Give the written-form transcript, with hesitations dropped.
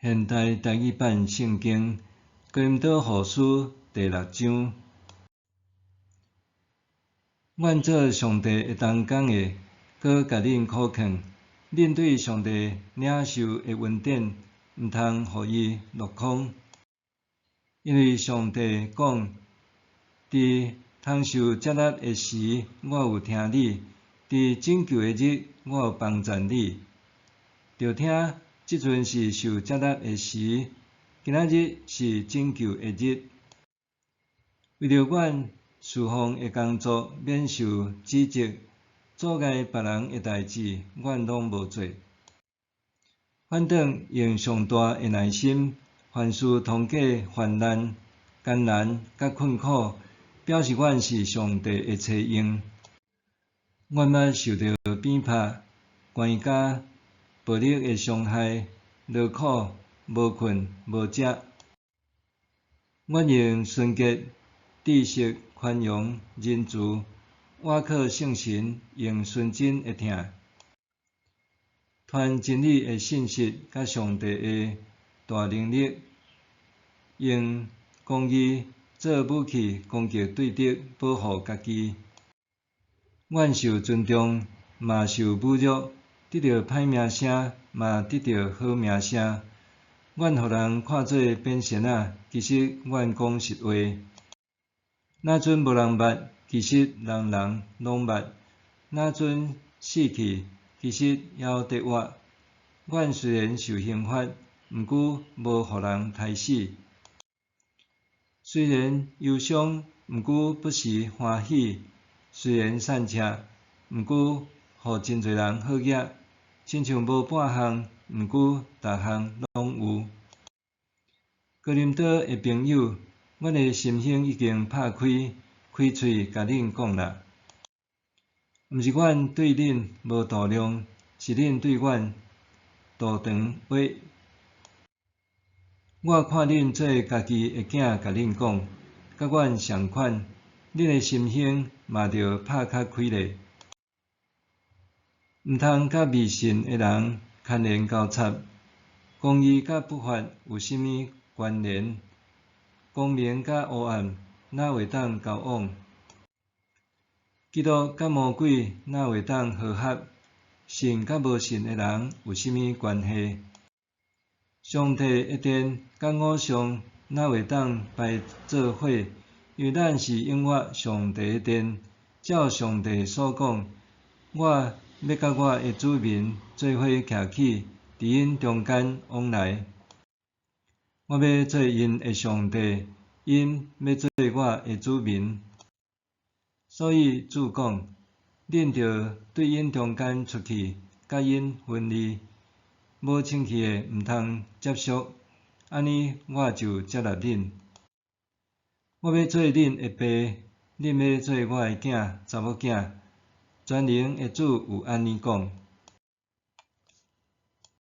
現代台語版聖經哥林多後書第六章。阮做上帝的同工的，閣共恁苦勸，恁對上帝領受的恩典，毋通予伊落空。因為上帝講：佇通受責難的時，我有聽你；佇拯救的日，我有幫贊你。著聽，這陣是受責難的時，今仔日是拯救的日。為著阮事奉的工作免受指責，阻礙別人的代誌，阮攏無做。反轉用上大的耐心，凡事通過患難、艱難佮困苦，表示阮是上帝的差用。阮捌受著鞭拍、關監、暴力的傷害、勞苦、無睏、無食。阮用純潔、知識、寬容、仁慈，倚靠聖神，用純真的疼，傳真理的信實佮上帝的大能力，用公義做武器攻擊對敵，保護家己。阮受尊重，嘛受侮辱；得著歹名聲，嘛得著好名聲。阮予人看做變仙仔，其實阮講實話。若陣無人捌，其實人人攏捌；若陣死去，其實猶佇活。阮雖然受刑罰，毋過無予人刣死；雖然憂傷，毋過不時歡喜；雖然散赤，毋過予真濟人好額。親像無半項，毋過逐項攏有。哥林多的朋友，阮的心胸已經拍開，開喙共恁講啦。毋是阮對恁無度量，是恁對阮肚長話。我看恁做家己的囝，共恁講，佮阮仝款，恁的心胸嘛著拍較開咧。毋通佮未信的人牽連交插。公義佮不法有啥物關聯？光明佮黑暗哪會當交往？基督佮魔鬼哪會當和合？信佮無信的人有啥物關係？上帝的殿佮偶像哪會當排做伙？因為咱是永活上帝的殿，照上帝所講，我欲佮我的子民做伙徛起，佇𪜶中間往來。我欲做𪜶的上帝，𪜶欲做我的子民。所以主講：恁著對𪜶中間出去，佮𪜶分離，無清氣的毋通接觸，按呢我就接納恁。我欲做恁的爸，恁欲做我的囝、查某囝。全能的主有按呢講。